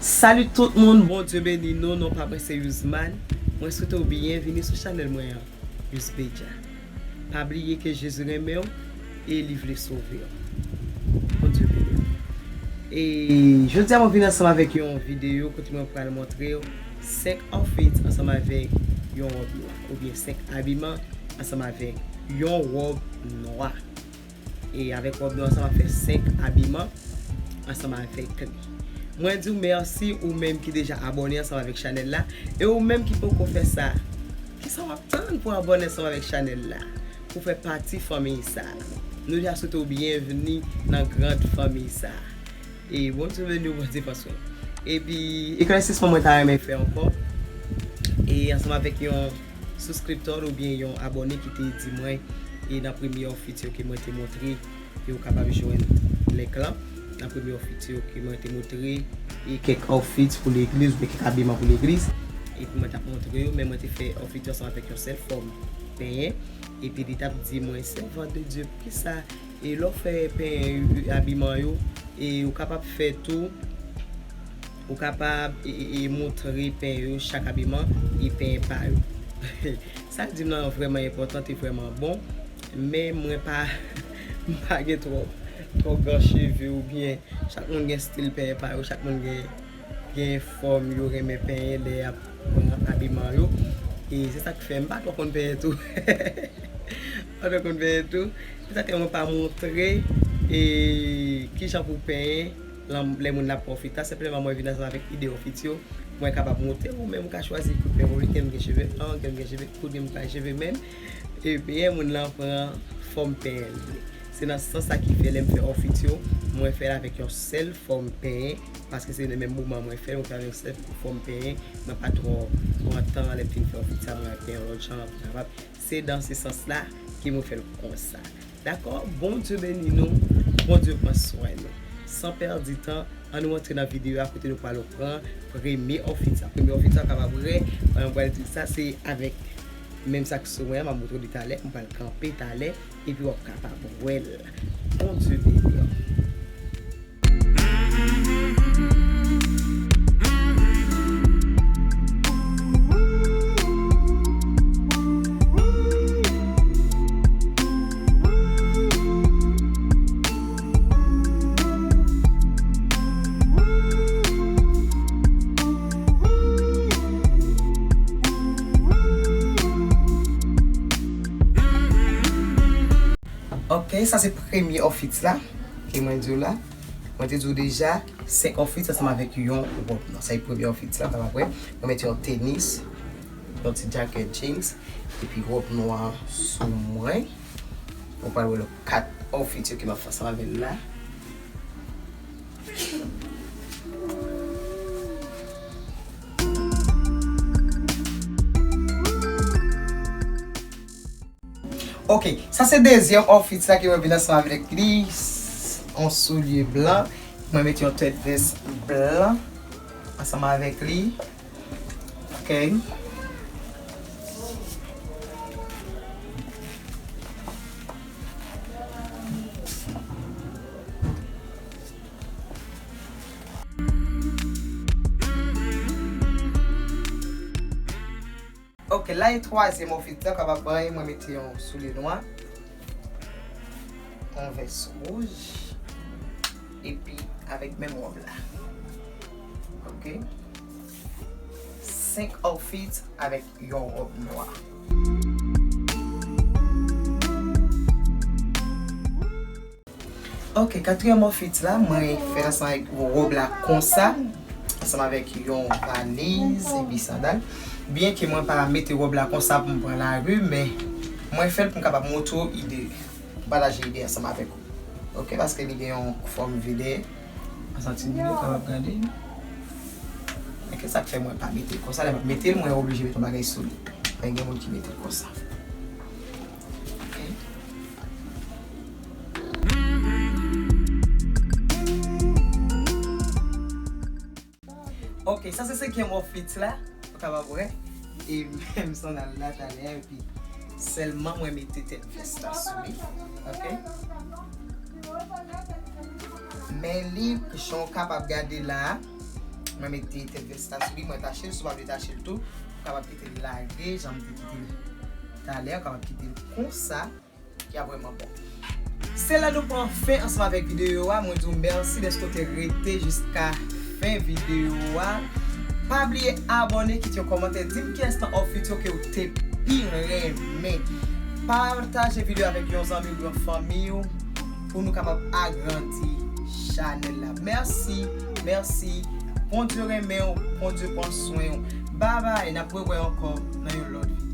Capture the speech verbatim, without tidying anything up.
Salut tout moun, Bondye beni nou. Non pa mwen se Youzman. Mwen swete w byenvini sou chanèl mwen an, Youzbedja. Pa bliye ke Jezi renmen w e li vle sove w. Bondye beni w. E jodi a mwen vin ansanm avèk yon videyo kote mwen pral montre w senk outfits ansanm avèk yon wòb nwa, oubyen senk abiman ansanm avèk yon wòb nwa. E avèk wòb nou ansanm ap fè senk abiman ansanm avèk li. Mwen di w mèsi ou menm ki deja abòne ansanm avèk chanèl la. E ou menm ki poko fè sa, kisa w ap tann pou abòne ansanm avèk chanèl la? Pou fè pati fanmi sa. Nou deja swete w byenvini nan grand fanmi sa. E Bondye beni w, Bondye pran swen w. Epi, eklèsisman mwen ta renmen fè ankò. E ansanm avèk yon souskriptè oubyen yon abòne ki te di mwen, e nan premye outfit yo ke mwen te montre, e ou kapab jwenn link lan. Nan premye outfit yo ke mwen te montre, e kèk outfit pou legliz, oubyen kèk abiman pou legliz. Epi mwen t ap montre yo, men mwen te fè outfit yo ansanm avèk yon sèl fòm penyen. Epi li t ap di mwen, sèvant de Dieu, poukisa e lè w fè penyen abiman yo, e ou kapab fè tou, ou kapab e, e, e montre penyen yo, chak abiman e penyen pa yo. Sa l di m nan vrèman enpòtan, te vrèman bon, men mwen pa, m pa gen twò, twò gran cheve oubyen chak moun gen stil penyen pa yo, chak moun gen, gen fòm yo renmen penyen lè y ap pran abiman yo. E se sa k fè m pa twò konn penyen tou. M pa twò konn penyen tou. Se sa k fè mwen pa montre, e, kijan pou penyen lè moun ap pran outfit la. Senpleman mwen vin ansanm avèk ide outfit yo. Mwen kapab montre ou menm ou ka chwazi kout penyen ou vle, gen moun gen cheve long, gen moun gen cheve kout, gen moun pa gen cheve menm. Ebyen, moun lan pran fòm penyen l vle. Se nan sans sa ki fè lè m fè outfit yo, mwen fè l avèk yon sèl fòm penyen, paske se nan menm moman mwen fè l, mwen fè l avèk yon sèl fòm penyen, mwen pa twò pran tan lè m fin fè outfit sa, mwen al penyen yon lòt jan pou kapab. Se nan se sans la ke mwen fè l konsa. Dakò? Bondye beni nou, Bondye pran swen nou. San pèdi tan, ann nou antre nan videyo a kote nou pral pran premye outfit sa. Premye outfit sa, w kapab wè, mwen pral di sa, se avèk menm sa k sou mwen an, m ap montre w li talè, m pral kanpe talè, epi w ap kapab wè l. Bondye beni w. Ok, sa se premye outfit la ke mwen di w la. Mwen te di w deja, senk outfit ansanm avèk yon wòb nwa. Sa e premye outfit la, w kapab wè. Mwen mete yon tenis, yon ti djakèt jeans, epi wòb nwa sou mwen. Ou pral wè lòt kat outfit yo ke m ap fè ansanm avè l la. Ok, sa se dezyèm outfit sa ke mwen vin ansanm avèk li. S-, yon soulye blan. Mwen mete yon tèt vès blan ansanm avèk li. Ok. Ok, la e twazyèm outfit la, kapab pran, mwen mete yon soulye nwa, yon vès wouj, epi avèk menm wòb la. Ok. Senk outfit avèk yon wòb nwa. Ok, katriyèm outfit la, mwen fè l ansanm avèk wòb la konsa, ansanm avèk yon valiz epi sandal. Byenke mwen pa mete wòb la konsa pou m pran lari, men mwen fè l pou m kapab montre w ide, pataje ide ansanm avèk ou. Ok, paske li gen yon fòm V de, an santim li, ou kapab gade. Men ke sa k fè mwen pa mete l konsa, lè m ap mete l, mwen oblije mete yon bagay sou li. Men gen moun ki mete l konsa. Ok. Ok, sa se senkyèm outfit la, ou kapab wè. E menm sandal la talè, epi sèlman mwen mete tèt vès la sou li. Ok? Men li, jan w kapab gade la, mwen mete tèt vès la sou li, mwen tache l, si w pa vle tache l tou, ou kapab kite l lage, jan m te kite l talè, ou kapab kite l konsa, y ap vrèman bon. Se la nou pran fen ansanm avèk videyo a, mwen di w mèsi dèske w te rete jiska fen videyo a. Pa bliye abòne, kite yon kòmantè, di m kiyès nan Off With Yo ke w te pi renmen. Pataje videyo avèk yon zanmi ou yon fanmi w pou nou kapab agrandi chanèl la. Mèsi, mèsi. Bondye renmen w, Bondye pran swen w. Babay, n ap rewè ankò nan yon lòt videyo.